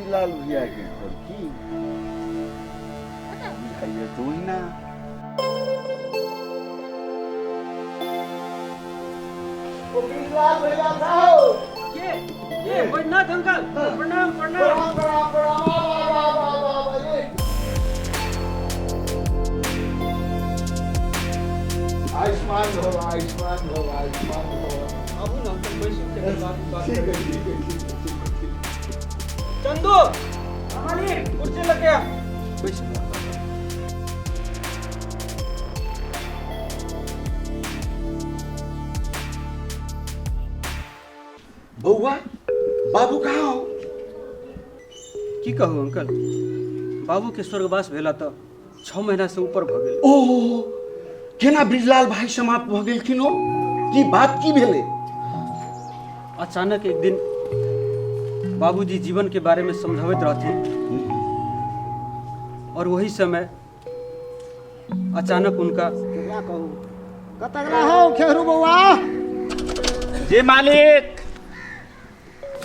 ब्रिजलाल भैयाके घर की बुझाइए तऽ ओहिना। ओ ब्रिजलाल भैया जाओ। के के? बैद्यनाथ अंकल, प्रणाम प्रणाम। प्रणाम प्रणाम प्रणाम। आब आब आब आब आब आइए। आयुष्मान भव, आयुष्मान भव, आयुष्मान भव। आबू ने अंकल, बैसू, तकर बाद बात। ठीक है, ठीक है, ठीक है, ठीक है, ठीक है। चंदू, मालिक, कुर्सी लगे आ। बैसू। बौआ, बाबू कहाँ हो? की कहू अंकल, बाबू के स्वर्गवास भेला तऽ 6 महीना से ऊपर भऽ गेल। ओ केना ब्रिजलाल भाई समाप्त भऽ गेलखिन? ओ की बात की भेलै? अचानक एक दिन बाबूजी जीवन के बारे में समझाबैत रहथिन और वही समय अचानक उनका केकरा कहू, कतऽ गेला हौ खेहरू बौआ? जी मालिक,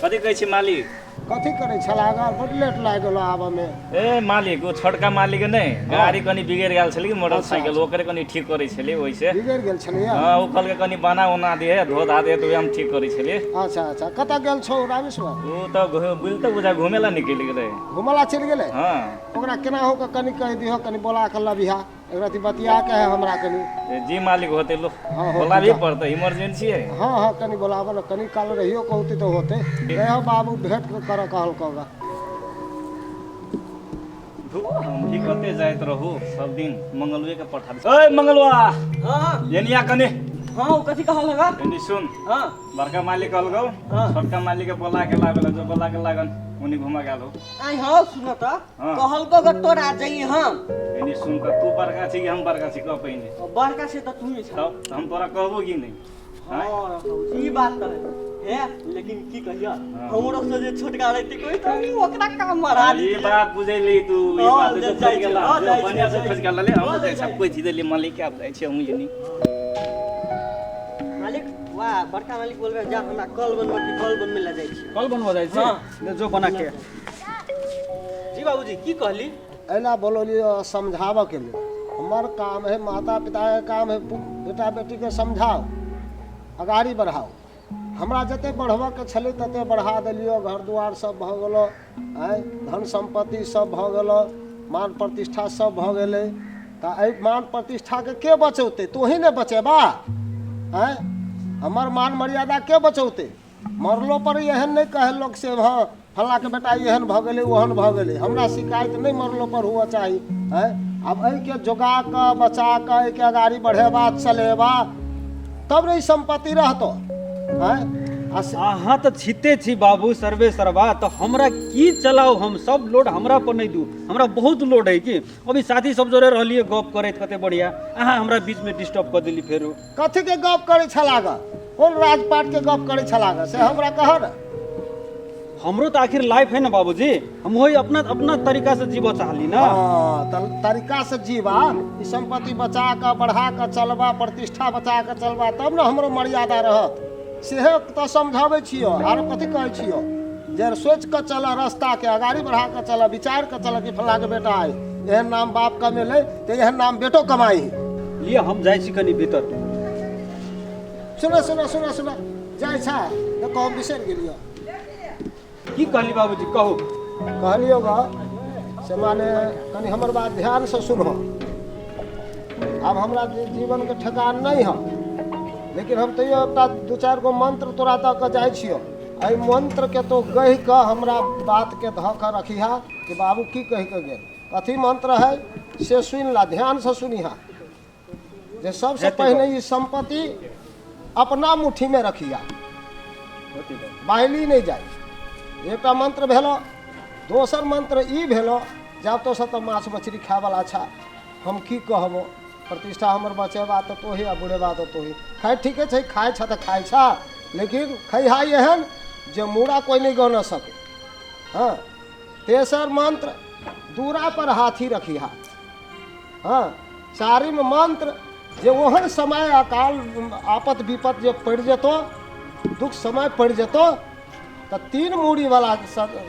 कथी कहै छी मालिक? कथी करै छला ग? बड लेट लागि गेलो आबऽमे। ए मालिक, ओ छोटका मालिक नहि, गाड़ी कनि बिगड़ि गेल छलै कि मोटरसाइकिल, ओकरे कनि ठीक करै छलियै ओहिसे। बिगड़ि गेल छलैया? हँ, ओ कहलकै कनि बना उना दिहे, धो धा दिहे, तऽ ओहे हम ठीक करै छलियै। अच्छा अच्छा, कतऽ गेल छौ रामेश्वर? ओ तऽ बुझ तऽ बुझा घुमे ला निकलि गेलै। घुमला चलि गेलै? हँ। ओकरा केना हो कऽ कनि कहि दिहो, कनि बोला कऽ लबिहा, एक रति बतिया के है हमरा कनि। ए, जी मालिक, होते लो। हाँ, होते। बोलाबी जा। पड़तै, इमरजेंसी है। हाँ हाँ, कनि बोलाबऽ ने, कनि काल रहियो कहते तऽ होते। कहो बाबू भेंट करऽ कहलकौ गा। हम भी कते जाइत रहू सब दिन, मंगलुए के पठा दे। ओए मंगलुआ। हाँ। एनिया कने। हाँ, ओ कथी कहल लगा? एनी सुन। हाँ। बड़का मालिक कहलकौ हाँ। छोटका मालिक के बोला के लागल, जो बोला के लागल उनी घुमा गेल हो। आई हाँ, सुन त। हाँ। कहलको ग तोरा जइए हम। एनी सुन त, तू बड़का छी कि हम बड़का छी, कह पहिने। बड़का से त तू ही छ। तब हम तोरा कहबो कि नहीं? हाँ, ई बात त है, लेकिन की कहिया, हमरो से जे छोटका रहते कोई त हम ओकरा काम मरा ई बात बुझैली तू ई हाँ, बात जाइ जो खोज छी, गेला हाँ, जो जाइ छी, बढ़िया से जाइ खोज छी। गेला ले। हम हाँ, जाइ जाइ सब कोई चीज ले मालिक के, आब जाइ छी हम एनी। मालिक, वाह, बड़का मालिक बोलबे जा हमरा कल बनबे की कल बनबे ला जाइ छी। कल बनवा जाइ छी? हाँ। ले जो बना के। जी बाबूजी, की कहली? एना बोललियै समझाबऽ के लेल। हमर काम है, माता पिता के काम है बेटा बेटी के समझाओ, अगाड़ी बढ़ाओ। हमरा जते बढ़बऽ के छलै तते बढ़ा देलियौ, घर दुआर सब भऽ गेलो, आँय, धन सम्पत्ति सब भऽ गेलो, मान प्रतिष्ठा सब भऽ गेलै। तऽ एहि मान प्रतिष्ठाके के बचौतै? तोही ने बचेबा? आँय, हमर मान मर्यादा के बचौतै? मरलो पर एहन नहि कहै लोक से हँ फल्लाँके बेटा एहन भऽ गेलै, ओहन भऽ गेलै। हमरा शिकायत नहि मरलो पर हुअ चाही। आँय, आब एहिके जोगा कऽ, बचा कऽ, एहिके अगाड़ी बढ़ेबा, चलेबा, तब ने ई सम्पत्ति रहतौ। आँय, आ अहाँ तऽ छिते छी बाबू सर्वे सर्वा, तऽ हमरा की चलाउ? हम सब लोड हमरा पर नहि दू, हमरा बहुत लोड है। कि अभी साथी सब जोड़े रहलियै गप करैत कते बढ़िया, अहाँ हमरा बीचमे डिस्टर्ब कऽ देली फेरो। कथीके गप करै छला ग? कोन राजपाटके गप करै छला ग, से हमरा कह ने। हमरो तऽ आखिर लाइफ है ने बाबूजी, हम वही अपना अपना तरीका से जीबऽ चाहली ना। हाँ, तऽ तरीका से जीवा, ई सम्पत्ति बचा कऽ बढ़ा कऽ चलबा, प्रतिष्ठा बचा कऽ चलबा, तब ने हमरो मर्यादा रहत। सेहे तऽ समझाबै छियौ, आरो कथी कहै छियौ जे सोचि कऽ चलऽ, रास्ताके अगाड़ी बढ़ा कऽ चलऽ, विचार कऽ चलऽ कि फल्लाँके बेटा अइ, एहन नाम बाप कमेलै तऽ एहन नाम बेटो कमाइ। लिअ, हम जाइ छी कनि भीतर। सुन सुन सुन सुन, जाइ छ तऽ कहू, बिसरि गेलियौ। की कहली बाबूजी, कहू। कहलियौ ग से माने कनि हमर बात ध्यानसँ सुनहो। आब हमरा जीवनके ठेकान नहि है, लेकिन हम तैयो एकटा दू चारि गो मंत्र तोरा दऽ कऽ जाइ छियौ। एहि मंत्रके तो कहि कऽ हमरा बातके धऽ कऽ रखिहा कि बाबू की कहि कऽ गेल। कथी मंत्र है से सुनि ला, ध्यानसँ सुनिहा जे सबसँ हेतै। पहिने ई सम्पत्ति अपना मुट्ठीमे रखिया, बाहली नहि जाय। एकटा मंत्र भेलो। दोसर मंत्र ई भेलो, जब तो सब तऽ माछ मछली खायवला छा, हम की कहबो, प्रतिष्ठा हमर बचेबा तऽ तोही आ बुढ़ेबा तऽ तोही। खाय ठीके छै, खाइ छ तऽ खाइ छ, लेकिन खैहा एहन जे मूड़ा कोइ नहि गन सके। हँ, तेसर मंत्र, दूरा पर हाथी रखिहा। हँ, चारिम मंत्र जे ओहन समय अकाल आपत विपत जे पड़ि जेतौ, दुख समय पड़ि जेतौ, तऽ तीन मूड़ीवला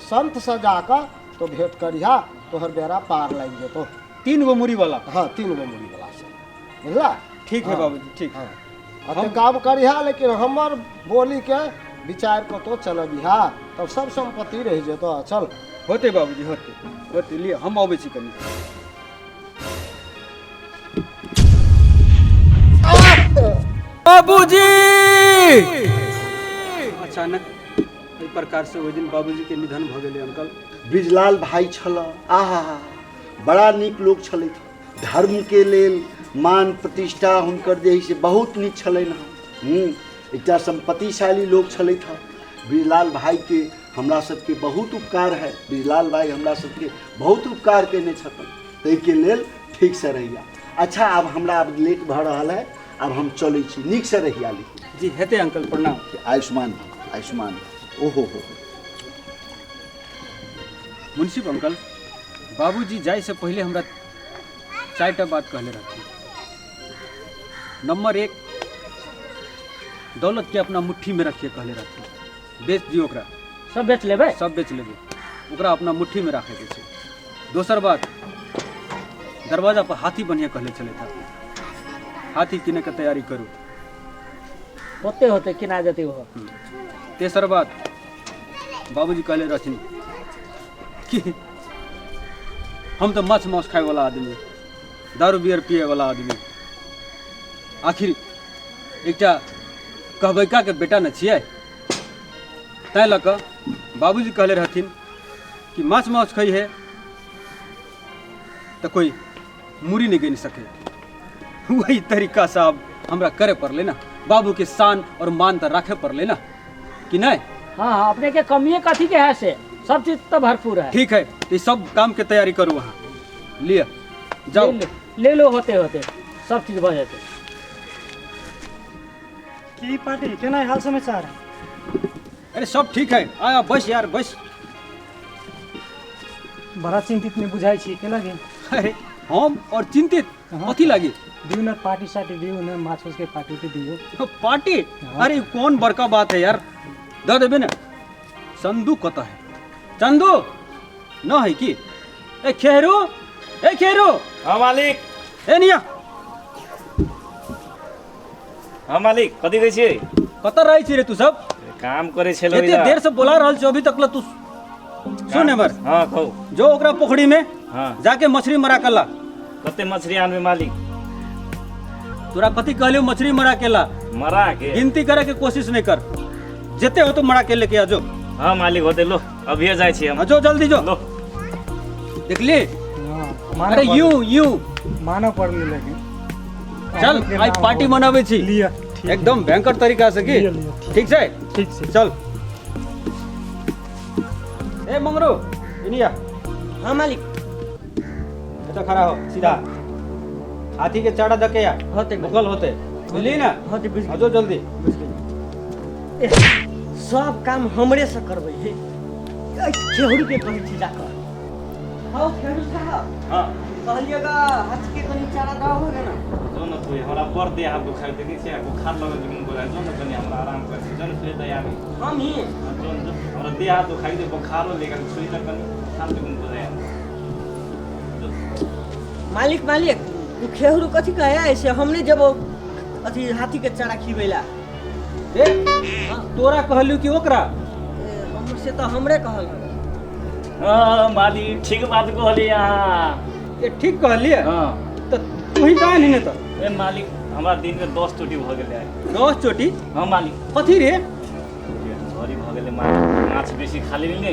सन्तसँ जाकऽ तो भेंट करिहा, तोहर बेड़ा पार लागि जेतौ। 3 गो मुड़ी वाला? हाँ, 3 गो मुड़ीवला से, बुझला? ठीक है बाबूजी, ठीक। हाँ, अते काम करिहा, लेकिन हमर बोलीके विचार कऽ तो चलबिहा, तब सब सम्पत्ति रहि जेतौ। चल। होते बाबूजी, होते होते। लिअ, हम अबै छी कनि। बाबूजी! अचानक एहि प्रकार से ओहि दिन बाबूजी के निधन भऽ गेलै अंकल। बृजलाल भाई छल, आहा, बड़ा नीक लोक छलथि। धर्मके लेल मान प्रतिष्ठा हुनकर जे है से बहुत नीक छलनि हँ। एकटा सम्पत्तिशाली लोक छलथि हँ। बृजलाल भाईके हमरा सबके बहुत उपकार है। बृजलाल भाई हमरा सबके बहुत उपकार केने छथिन, ताहिके लेल ठीकसँ रहिया। अच्छा, आब हमरा आब लेट भऽ रहल है, आब हम चलै छी। नीकसँ रहिया लेकिन। जी हेतै अंकल, प्रणाम। आयुष्मान भव, आयुष्मान भव। ओहो हो। मुंशी अंकल, बाबूजी जाइसँ पहिले हमरा 4टा बात कहले रहथिन। नंबर 1, दौलत के अपना मुट्ठी में रखिए कहले रहथिन। बेच दियौ ओकरा। सब बेच लेबै? सब बेच लेबै, ओकरा अपना मुट्ठी में राखे के छै। दोसर बात, दरवाजा पर हाथी बनिए कहले छलथि हँ, हाथी किने के तैयारी करू। होते होते किना जेतै ओहो। तेसर बात, बाबूजी कहले रहथिन कि हम तऽ माछ मांस खाय वाला आदमी, दारू बियर पिए वाला आदमी, आखिर एकटा कहबैका के बेटा न छियै, तैं लऽ कऽ बाबूजी कहले रहथिन कि माछ मांस खइहे तऽ कोइ मूड़ी नहीं गिन सके। वही तरीका से अब हमरा करे पड़ले ना, बाबू के शान और मान तऽ राखे पड़ले ना, कि नहीं? हाँ हाँ, अपने के कमिए कथी के है, से सब चीज तो भरपूर है। ठीक है, तो सब काम के तैयारी करू, वहाँ लिअ जाओ। ले लो, होते होते सब चीज भऽ जेतै। की पार्टी, केना हाल समाचार? अरे सब ठीक है, आया बस यार बस। बड़ा चिंतित में बुझाइ छी, केना गेल? अरे हम और चिंतित कथी लागी? दियौ न पार्टी सार्टी दियौ न, माछ उछ के पार्टी उटी दियौ। पार्टी? अरे कौन बड़का बात है यार, दऽ देबे ने। चंदू कतऽ है? चंदू न है की? ए खेरू, ए खेरू। हाँ मालिक। ए निया। हाँ मालिक, कथी कहै छियै? कतऽ रहै छी रे तू सब? काम करै छलहुँ। एते देर से बोला रहल छी, अभी तक ल तू सुन हमर। हाँ कहू। जो ओकरा पोखरी में हाँ जाके मछली मरा के ला। कते मछली आनबै मालिक? तोरा कथी कहलियौ? मछली मरा के ला। मरा के? गिनती करे के कोशिश नहीं कर, जते हो तो मरा के लेके आ जो। हाँ मालिक, होते लो, अभिये जाइ छी हम। हाँ, जो जल्दी जो। लो। देखली? हाँ, अरे यूं यूं मानऽ पड़लै लेकिन। चल अहाँके आइ नाम पार्टी हो। मनाबै छी। लिअ, ठीक। एकदम भयंकर तरीका से की। लिअ, लिअ, ठीक। ठीक छै? ठीक छै। चल ए मंगरू, इनिया। हाँ मालिक। एतऽ खड़ा हो सीधा, हाथी के चारा दके या होते। भूखल होते, बुझली ना? होते, बुझ हाँ, जो जल्दी। बुझ गेली। एह, सब काम हमरे से करबै हे। ऐ, खेहरू के कहै छी जाकऽ। हौ खेहरू साहब। हाँ। कहलिएगा हाथी के कनि चारा दऽ हो ना। जो न तू, हमरा बड़ देह हाथ दुखाइ देखै छियै, बुखार लगल छै बोला। जो न कनि हमरा आराम कर जो न, सुई दया आबी। हम ही? हाँ, जो न जो, हमरा देह हाथ दुखाइ दे, बुखारो लेकर सुई त कनि बुखार लेकिन बोला जो। मालिक मालिक, उ खेहरू कथी कहे है से हम नहीं जेबो अथी हाथी के चारा खिबैला। ए तोरा कहलियौ कि ओकरा? ए, हम से तऽ हमरे कहल। हाँ मालिक, ठीक बात कहली अहाँ। ए ठीक कहलियै? हाँ। तऽ तू ही कहाँ ने तऽ? ए मालिक, हमरा दिन में 10 चोटी भऽ गेलै आइ। 10 चोटी? हाँ मालिक। कथी रे? झड़ी भऽ गेलै मालिक, माछ बेसी खा लेली ने,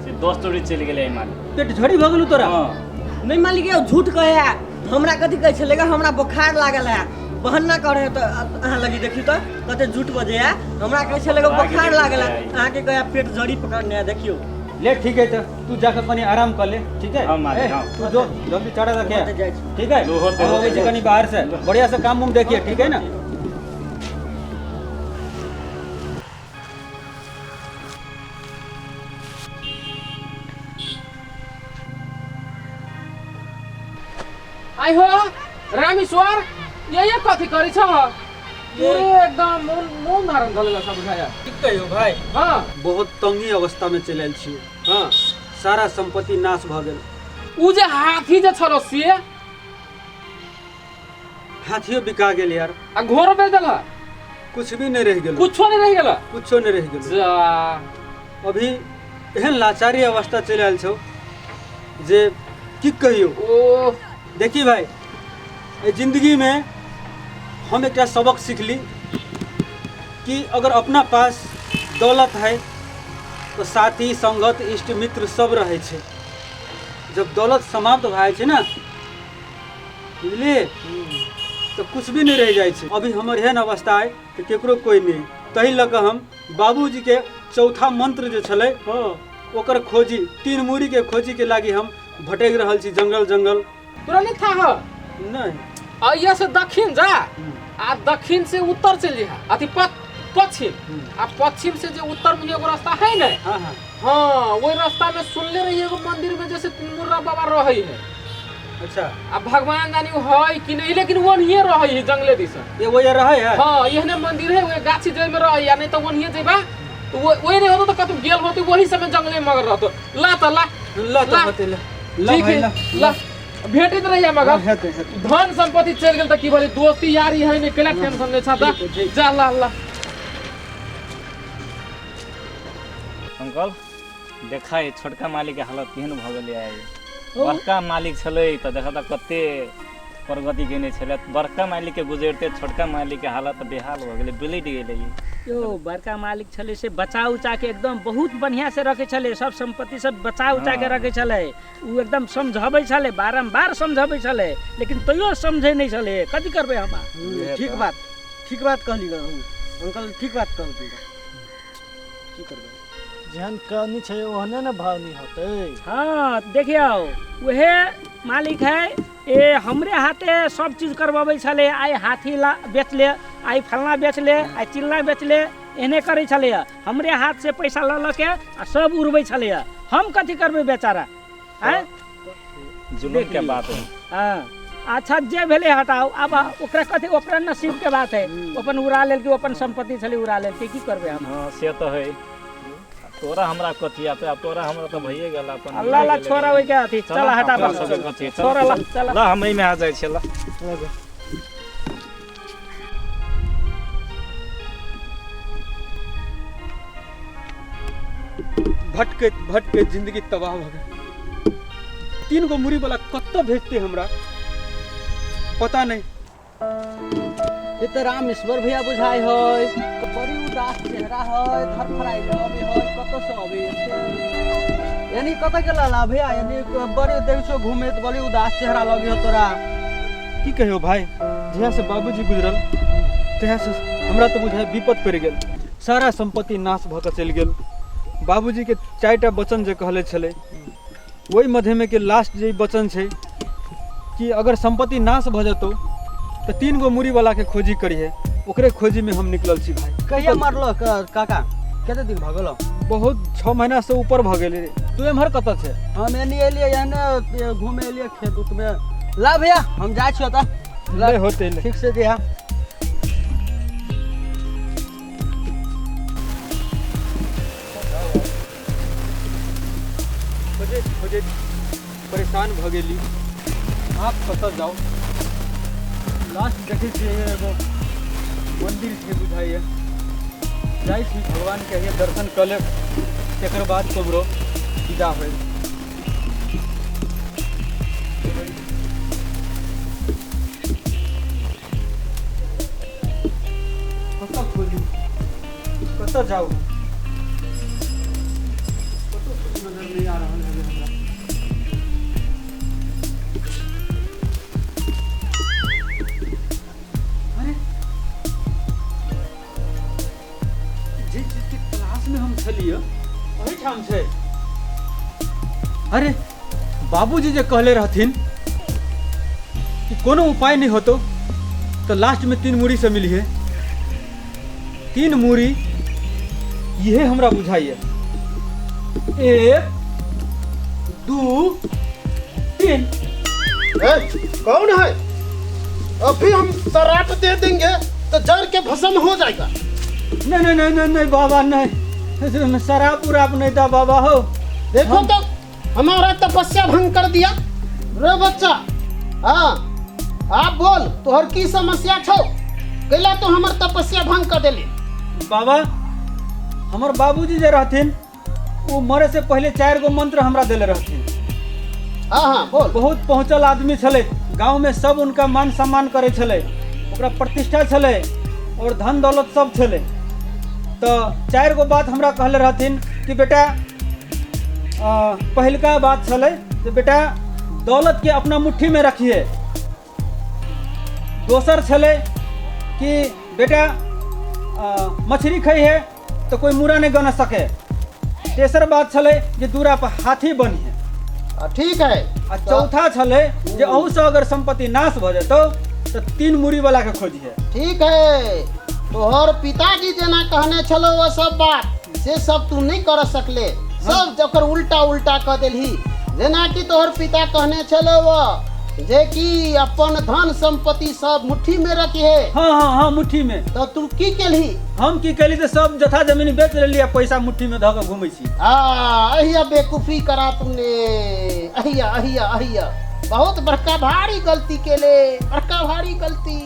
से 10 चोटी चलि गेलै आइ मालिक। पेट झड़ी भऽ गेलौ तोरा? हाँ। नहीं मालिक, यौ झूठ कहे है। हमरा कथी कहै छलै हमरा बोखार लागल है, बहन्ना करे है। तऽ अहाँ लगी देखियौ तऽ कते झूठ बजै है। हमरा कहै छलै बोखार लागल है, अहाँके कहे पेट जड़ी पकड़ने है, देखियौ। ले ठीक है, तऽ तू जाके कनि आराम कर ले, ठीक है? हाँ मालिक, ए, हाँ। तू जो जल्दी चढ़ा रखे। होते जाइ छी। ठीक है, लो, होते, हम अबै छी होते। कनि बाहर से, बढ़िया से काम उम देखिए, ठीक है ना? आइ हो रामेश्वर, ये ये कथी करै छ? पूरे एकदम मोन मोन धारण धऽ लेलक सब बुझाया। की कहियो भाई? हाँ। बहुत तंगी अवस्था में चलि आयल छियै। हाँ, सारा संपत्ति नाश भऽ गेल। उ जे हाथी जे छलो से हाथियो बिका गेल यार। आ घोड़ो बेच देलह? कुछ भी नहीं रह गेल। कुछो नहीं रह गेल? कुछो नहीं रह गेल। जा। अभी एहन लाचारी अवस्था चलि आयल छौ जे की कहियो। ओ देखी भाई, एहि जिंदगी में हम एकटा सबक सीखली कि अगर अपना पास दौलत है तो साथी संगत इष्ट मित्र सब रहै छै। जब दौलत समाप्त भए जाइ छै ने, बुझलिए, तो कुछ भी नहीं रह जाइ छै। अभी हमर एहन अवस्था है कि केकरो कोई नहीं। तही लऽ कऽ हम बाबूजी के चौथा मंत्र जे छलै ओकर खोजी, तीन मूड़ी के खोजी के लागी हम भटकि रहल छी जंगल जंगल। तोरा नहीं था ह? नहीं। अइया से दक्षिण जा आ दक्षिण से उत्तर चलि जइहा, अथी पश्चिम, आ पश्चिम से जे उत्तर में एगो रास्ता है ने, हाँ हाँ हाँ, वही रास्ता में सुनले रही एगो मंदिर में जैसे तीन मुर्रा बाबा रहे है। अच्छा। आ भगवान जानी वो है कि नहीं, लेकिन वो नहीं रहे है जंगले दिस। ये वो रहे है? हाँ, एहने मंदिर है, वही गाछी जय में रहे, या नहीं तो वही जेबा तो वही नहीं होतो तो कतौ गेल होतो वही समय जंगले मगर रहतो। ला त ला ला त ला। होते ला। ला ठीक भाई, है, ला। ला। भेटैत रहिया मगर। हेतै, हेतै। धन संपत्ति चलि गेल त की भेलै, दोस्ती यारी है नहीं, केला टेंशन नहीं छा। जा ला ला। अंकल देखा छोटका मालिक के हालत केहन भऽ गेलै आइ। बड़का मालिक छलै तऽ देखा तऽ कते प्रगति केने छलै। बड़का मालिक के गुजरते छोटका मालिक के हालत बेहाल भऽ गेलै, बिलटि गेलै। यो बड़का मालिक छलै से बचा उचा के एकदम बहुत बढ़िया से रखे छलै, सब संपत्ति सब बचा उचा के रखे छलै। उ एकदम समझाबै छलै, बारम्बार समझाबै छलै, लेकिन तैयो समझै नहीं छलै। कथी करबै हम? ठीक बात, ठीक बात कहली अंकल, ठीक बात कहली। की करबै? जेहन कहनी छै ओहने ने भावनी होतै। हाँ देखियौ, उहे मालिक है, ए हमरे हाथे सब चीज करवाबै छलै। आइ हाथी ला बेच ले, आइ फलना बेच ले, आइ चिल्ला बेच ले, एहने करै छलै। हमरे हाथ से पैसा लऽ लऽ के आ सब उड़बै छलै। हम कथी करबै बेचारा? आँय जुलुम के बात है। हाँ अच्छा, जे भेलै हटाउ, आब ओकरा कथी, ओकरा नसीब के बात है। अपन उड़ा लेलकै, अपन संपत्ति छलै उड़ा लेलकै, की करबै हम? हाँ से तऽ है। तोरा हमरा कथी आते, आब तोरा हमरा तऽ भइए गेल अपन। अल्लाह ला छोड़ा ओइ के अथी, चल हटा बस। छोड़ा ला, चल। ला हम एहिमे आ जाइ छियै ला। भटकैत भटकैत जिंदगी तबाह भऽ गेल। तीन गो मुड़ी वाला कतऽ भेजतै हमरा पता नहीं। ये तो रामेश्वर भैया बुझाई है, बड़ी उदास चेहरा है, धरफड़ाई अबे है, कतौ से अबे यानी कतऽ गेल ला भैया? यानी बड़ी देखछो घूमे तो बड़ी उदास चेहरा लगे हो तोरा। की कहियो भाई, जहिया से बाबूजी गुजरल तहिया से हमरा तो बुझाय विपद पड़ि गेल। सारा संपत्ति नाश भऽ कऽ चलि गेल। बाबूजी के चारिटा वचन जे कहले छलै ओहि मध्यमे के लास्ट जे वचन छै कि अगर संपत्ति नाश भऽ जेतौ तऽ तीन गो मुड़ी वाला के खोजी करिहे, ओकरे खोजी में हम निकलल छी भाई। कहिया मरलो काका? कते दिन भऽ गेलो? बहुत 6 महीना से ऊपर भऽ गेलै। तू एम्हर कतऽ छै? हम एनी एलियै, एने घूमे एलियै खेत उत में। ला भैया हम जाइ छियो तऽ। ले होते ले। ठीक से दिहा। खोजैत खोजैत परेशान भऽ गेली। आप कतऽ जाउ? लास्ट देखै छियै एगो मंदिर छै बुझाइए, जाइ छी भगवान के हियाँ दर्शन कऽ लेब, तकर बाद कमरो विदा होय। कतऽ खोजू, कतऽ जाउ, कतऽ कुछ नजर नहीं आ रहल है हमरा। अरे जे चीज के तलाश में हम छलियै ओहिठाम छै। अरे बाबूजी जे कहले रहथिन कि कोनो उपाय नहीं होतो तो लास्ट में तीन मुड़ी से मिलिए। तीन मुड़ी यह हमरा बुझाइए, 1 2 3। ए, कौन है? अभी हम सराट दे देंगे। तो जर के भस्म हो जाएगा। नहीं नहीं नहीं नहीं नहीं बाबा नहीं, शराब उराब नहीं था बाबा हो। देखो तो हमारा तपस्या भंग कर दिया रे बच्चा। हाँ आप बोल, तोहर की समस्या छौ, कैला तो हमर तपस्या भंग कर देली? बाबा हमर बाबूजी जे रहथिन वो मरे से पहले 4 गो मंत्र हमरा देले रहथिन। हाँ हाँ बोल। बहुत पहुँचल आदमी छलै, गाँव में सब उनका मान सम्मान करे छलै, ओकरा प्रतिष्ठा छलै और धन दौलत सब छलै। तो 4 गो बात हमरा कहले रहथिन कि बेटा, पहिलका बात छलै जे बेटा दौलत के अपना मुट्ठी में रखिए। दोसर छलै कि बेटा मछली खइहे तो कोई मुरा नहीं गन सके। तेसर बात छलै जे दूरा पर हाथी बनिहे। ठीक है। आ चौथा छलै जे अहू से अगर संपत्ति नाश भ जेतौ तो 3 मुरी वाला के खोजिहे। ठीक है, तोहर पिताजी जेना कहने छलो वो सब बात से सब तू नहीं कर सकले, सब जकर उल्टा उल्टा कह देलही। जेना कि तोहर पिता कहने छलो वो जे कि अपन धन संपत्ति सब मुट्ठी में रखिहे। हाँ हाँ हाँ मुट्ठी में। तो तू की केलही? हम की केली तो सब जथा जमीन बेच लेली आ पैसा मुट्ठी में धऽ के घूमै छी। आ अहिया बेवकूफी करा तुमने, अहिया अहिया अहिया बहुत बड़का भारी गलती केले, बड़का भारी गलती।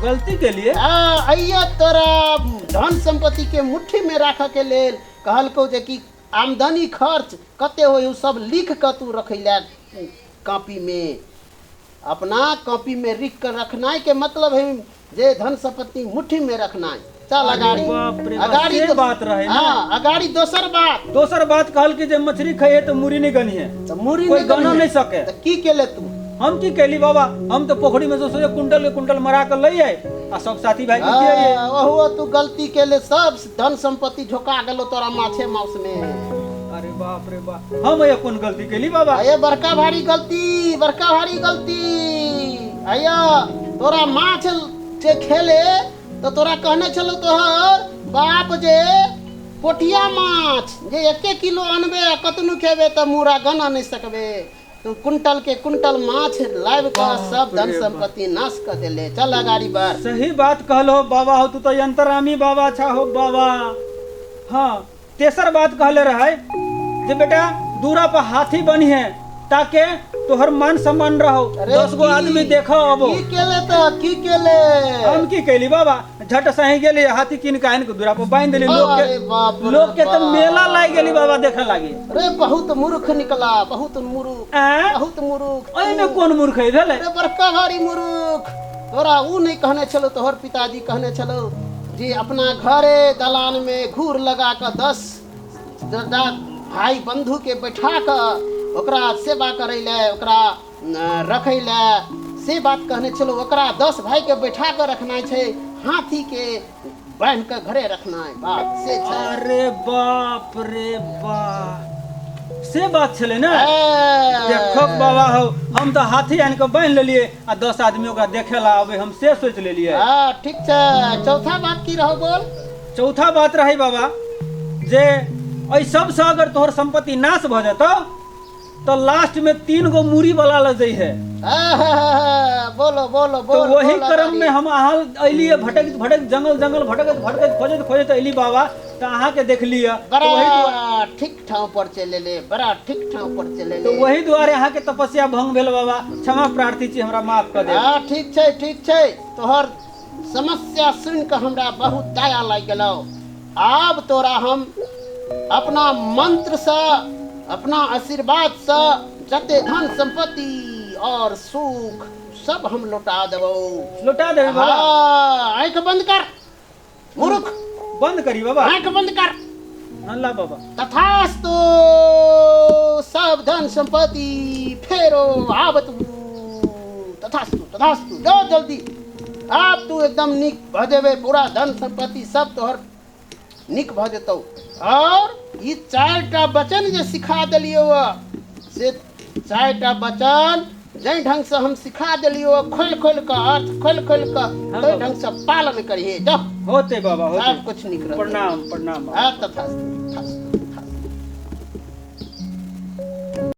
गलती के लिए? आ अहिया तोरा धन संपत्ति के मुट्ठी में राख के लेल कहलको जे कि आमदनी खर्च कते होय उ सब लिख के तू रखैला कॉपी में। अपना कॉपी में लिख कर रखनाइ के मतलब है जे धन संपत्ति मुट्ठी में रखनाइ। चल अगाड़ी अगाड़ी तो बात रहे ना। हाँ अगाड़ी दोसर बात। दोसर बात कहल कि जे मछली खाइए तो मुरी नहीं गनी है, तो मुरी कोई गना नहीं सके। तो की केले तू? हम की केली बाबा, हम तो पोखरी में से सोचे कुंटल के कुंटल मरा कर लई आए आ सब साथी भाई के दिए। ओहो तू गलती केले, सब धन संपत्ति झोका गेलो तोरा माछे मांस में। अरे बाप रे बाप, हम ये कौन गलती केली बाबा? अये बड़का भारी गलती, बड़का भारी गलती। अया तोरा माछ जे खेले तो तोरा कहने छलो तोहर बाप जे पोठिया माछ जे 1 किलो अनबे आ कतनो खेबे त मुरा गना नहीं सकबे। तू कुंटल के कुंटल माछ लाइव के सब धन संपत्ति नाश कर देले। चल अगाड़ी बढ़। सही बात कहलो बाबा हो, तू तो अंतरामी बाबा छा हो बाबा। हाँ तेसर बात कहले रहे जे बेटा दूरा पर हाथी बनी है ताकि तोहर मान सम्मान रहो, 10 गो आदमी देखो। अब की केले त की केले? हम की केली बाबा, झट सही गेली हाथी किन के आनि के दूरा पर बांध देली। लोग के लोग के त मेला लाग गेली बाबा देखे लागी। अरे बहुत मूर्ख निकला, बहुत मूर्ख, बहुत मूर्ख। ओइ में कोन मूर्ख है भेलै? अरे बड़का भारी मूर्ख। तोरा उ नहीं कहने छलो, तोहर पिताजी कहने छलो जे अपना घरे दलान में घूर लगा के 10 भाई बंधु के बैठा के ओकरा सेवा करै ले, ओकरा रखै ले, से बात कहने छलो। ओकरा 10 भाई के बैठा के रखना छै, हाथी के बांध के घरे रखना है, बात से छै। अरे बाप रे बाप, से बात छलै ना। देखो बाबा हो, हम तो हाथी आनि के बांध लेलिए आ 10 आदमी ओकरा देखे ला आवे, हम से सोच लेलिए। हां ठीक छै। चौथा बात की रहो बोल? चौथा बात रहे बाबा जे एहि सबसे अगर तोहर संपत्ति नाश भ जेतौ तो लास्ट में 3 गो मूरी वाला ल जाइ है। बोलो बोलो बोलो। तो वही क्रम में हम अहाँ अलिए भटक भटक जंगल जंगल भटकत भटकत खोजत खोजत अली बाबा, तो अहाँ के देख लिया। तो वही ठीक ठाव पर चले ले, बड़ा ठीक ठाव पर चले ले। तो वही दुआरे अहाँ के तपस्या भंग भेल बाबा, क्षमा प्रार्थी छी, हमरा माफ कर दे। हां ठीक छै, ठीक छै। तोहर समस्या सुन के हमरा बहुत दया लागि गेलौ। आब तोरा हम अपना मंत्र से, अपना आशीर्वाद से जते धन संपत्ति और सुख सब हम लौटा देबौ। लौटा देबे बाबा? आँख बंद कर मूर्ख। बंद करी बाबा? आँख बंद कर। अल्लाह बाबा। तथास्तु, सब धन संपत्ति फेरो आवत। तथास्तु तथास्तु, जाओ जल्दी। आप तू एकदम निक भ जेबे, पूरा धन संपत्ति सब तोहर निक भ जेतौ। और ई 4 टा वचन जे सिखा देलियो से 4 टा वचन जाहि ढंग से हम सिखा देलियो, खोल खोल के अर्थ खोल खोल के तै ढंग से पालन करिहे। जाओ होते बाबा, होते, सब कुछ निक रहतै। प्रणाम प्रणाम। हां तथास्तु।